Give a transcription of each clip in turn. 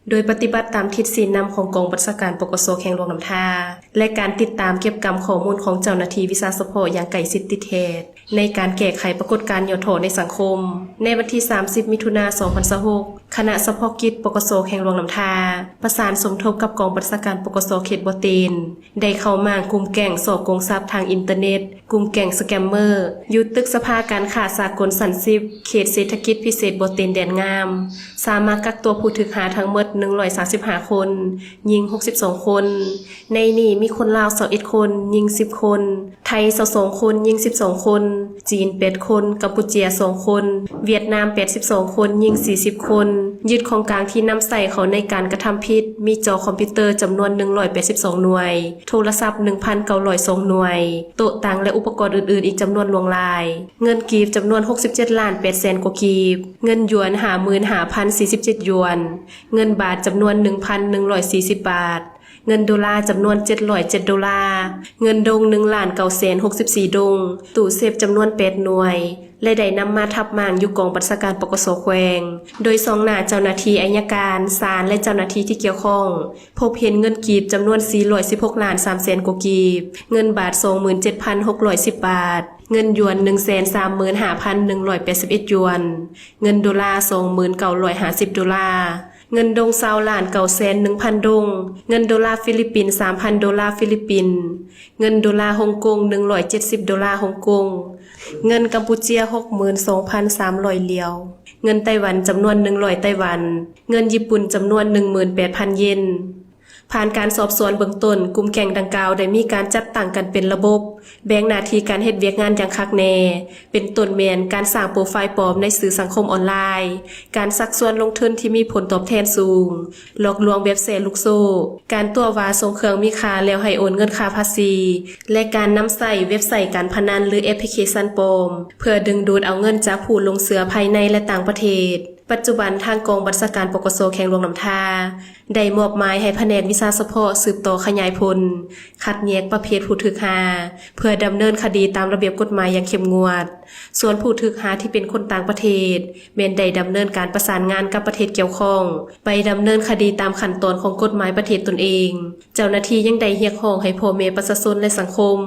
ໂດຍປະຕິບັດຕາມທິດຊີ້ນຳຂອງກອງບັນຊາການ ປກສ ແຂວງຫຼວງນ້ຳທາ ແລະ ການຕິດຕາມເກັບກຳຂໍ້ມູນຂອງເຈົ້າໜ້າທີ່ວິຊາສະເພາະຢ່າງໃກ້ຊິດຕິດແທດ ໃນການແກ້ໄຂປາກົດການຫຍໍ້ທໍ້ໃນສັງຄົມ. ໃນວັນທີສາມສິບ ມິຖຸນາ ສອງພັນຊາວຫົກ ຄະນະສະເພາະກິດ ປກສ ແຂວງຫຼວງນ້ຳທາ ປະສານສົມທົບກັບກອງບັນຊາການ ປກສ ເຂດບໍ່ເຕັນ ໄດ້ເຂົ້າມ້າງກຸ່ມແກ້ງສໍ້ໂກງຊັບທາງອິນເຕີເນັດ, ກຸ່ມແກ້ງສະແກມເມີ ຢູ່ຕຶກສະພາການຄ້າສາກົນຊັ້ນສິບ ເຂດເສດຖະກິດພິເສດບໍ່ເຕັນແດນງາມ, ສາມາດກັກຕົວຜູ້ຖືກຫາທັງໝົດ ໜຶ່ງຮ້ອຍສາມສິບຫ້າຄົນ, ຍິງ ຫົກສິບສອງຄົນ. ໃນນີ້ມີຄົນລາວ ຊາວເອັດຄົນ, ຍິງ ສິບຄົນ, ໄທ ຊາວສອງຄົນ, ຍິງ ສິບສອງຄົນ, ຈີນ ແປດຄົນ, ກຳປູເຈຍ ສອງຄົນ, ຫວຽດນາມ ແປດສິບສອງຄົນ, ຍິງ ສີ່ສິບຄົນ. ຍຶດຂອງກາງທີ່ນຳໃຊ້ເຂົ້າໃນການກະທຳຜິດ ມີຈໍຄອມພິວເຕີຈຳນວນ ໜຶ່ງຮ້ອຍແປດສິບສອງໜ່ວຍ, ໂທລະສັບ ໜຶ່ງພັນເກົ້າຮ້ອຍສອງໜ່ວຍ, ໂຕະຕັ່ງ ແລະ ອຸປະກອນອື່ນໆອີກຈຳນວນຫຼວງຫຼາຍ, ເງິນກີບຈຳນວນ ຫົກສິບເຈັດລ້ານແປດແສນກວ່າກີບ, ເງິນຢວນ ຫ້າໝື່ນຫ້າພັນສີ່ສິບເຈັດຢວນ, ເງິນບາດຈຳນວນ ໜຶ່ງພັນໜຶ່ງຮ້ອຍສີ່ສິບບາດ, ເງິນໂດລາຈຳນວນ ເຈັດຮ້ອຍເຈັດໂດລາ, ເງິນດົງ ໜຶ່ງລ້ານເກົ້າແສນຫົກສິບສີ່ດົງ, ຕູ້ເຊບຈຳນວນ ແປດໜ່ວຍ ແລະ ໄດ້ນຳມາທັບມ້າງຢູ່ກອງບັນຊາການ ປກສ ແຂວງ. ໂດຍສ່ອງໜ້າເຈົ້າໜ້າທີ່ໄອຍະການ, ສານ ແລະ ເຈົ້າໜ້າທີ່ທີ່ກ່ຽວຂ້ອງ ພົບເຫັນເງິນກີບຈຳນວນ ສີ່ຮ້ອຍສິບຫົກລ້ານສາມແສນກວ່າກີບ, ເງິນບາດ ສອງໝື່ນເຈັດພັນຫົກຮ້ອຍສິບບາດ, ເງິນຢວນ ໜຶ່ງແສນສາມໝື່ນຫ້າພັນໜຶ່ງຮ້ອຍແປດສິບເອັດຢວນ, ເງິນໂດລາ ສອງໝື່ນເກົ້າຮ້ອຍຫ້າສິບໂດລາ, ເງິນດົງ ຊາວລ້ານເກົ້າແສນໜຶ່ງພັນດົງ, ເງິນໂດລາຟີລິບປິນ ສາມພັນໂດລາຟີລິບປິນ, ເງິນໂດລາຮົງກົງ ໜຶ່ງຮ້ອຍເຈັດສິບໂດລາຮົງກົງ, ເງິນກຳປູເຈຍ ຫົກໝື່ນສອງພັນສາມຮ້ອຍຫຼຽວ, ເງິນໄຕ້ຫວັນຈຳນວນ ໜຶ່ງຮ້ອຍໄຕ້ຫວັນ, ເງິນຍີ່ປຸ່ນຈຳນວນ ໜຶ່ງໝື່ນແປດພັນເຢນ. ຜ່ານການສອບສວນເບື້ອງຕົ້ນ, ກຸ່ມແກ້ງດັ່ງກ່າວໄດ້ມີການຈັດຕັ້ງກັນເປັນລະບົບ, ແບ່ງໜ້າທີ່ການເຮັດວຽກງານຢ່າງຄັກແນ່, ເປັນຕົ້ນແມ່ນການສ້າງໂປຣໄຟລ໌ປອມໃນສື່ສັງຄົມອອນລາຍ, ການຊັກຊວນລົງທຶນທີ່ມີຜົນຕອບແທນສູງ, ຫຼອກລວງແບບແຊລູກໂສ້, ການຕົວະວ່າສົ່ງເຄື່ອງມີຄ່າແລ້ວໃຫ້ໂອນເງິນຄ່າພາສີ ແລະ ການນຳໃຊ້ເວັບໄຊການພະນັນ ຫຼື ແອັບພລິເຄຊັນປອມ ເພື່ອດຶງດູດເອົາເງິນຈາກຜູ້ຫຼົງເຊື່ອພາຍໃນ ແລະ ຕ່າງປະເທດ. ປັດຈຸບັນທາງກອງບັນຊາການ ປກສ ແຂວງຫຼວງນ້ຳທາ ໄດ້ມອບໝາຍໃຫ້ພະແນກວິຊາສະເພາະສືບຕໍ່ຂະຫຍາຍຜົນ, ຄັດແຍກປະເພດຜູ້ຖືກຫາ ເພື່ອດຳເນີນຄະດີຕາມລະບຽບກົດໝາຍຢ່າງເຂັ້ມງວດ. ສ່ວນຜູ້ຖືກຫາທີ່ເປັນຄົນຕ່າງປະເທດ ແມ່ນໄດ້ດຳເນີນການປະສານງານກັບປະເທດກ່ຽວຂ້ອງ ໄປດຳເນີນຄະດີຕາມຂັ້ນຕອນຂອງກົດໝາຍປະເທດຕົນເອງ. ເຈົ້າໜ້າທີ່ຍັງໄດ້ຮຽກຮ້ອງໃຫ້ພໍ່ແມ່ປະຊາຊົນ ແລະ ສັງຄົມ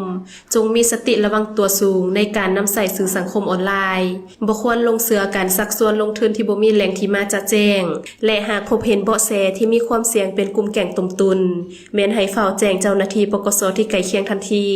ຈົ່ງມີສະຕິລະວັງຕົວສູງໃນການນຳໃຊ້ສື່ສັງຄົມອອນລາຍ, ບໍ່ຄວນຫຼົງເຊື່ອການຊັກຊວນລົງທຶນທີ່ບໍ່ມີແຫຼ່ງທີ່ມາຈະແຈ້ງ ແລະ ຫາກພົບເຫັນເບາະແສທີ່ມີຄວາມສ່ຽງເປັນກຸ່ມແກ້ງຕົ້ມຕຸນ, ແມ່ນໃຫ້ຟ້າວແຈ້ງເຈົ້າໜ້າທີ່ ປກສ ທີ່ໃກ້ຄຽງທັນທີ.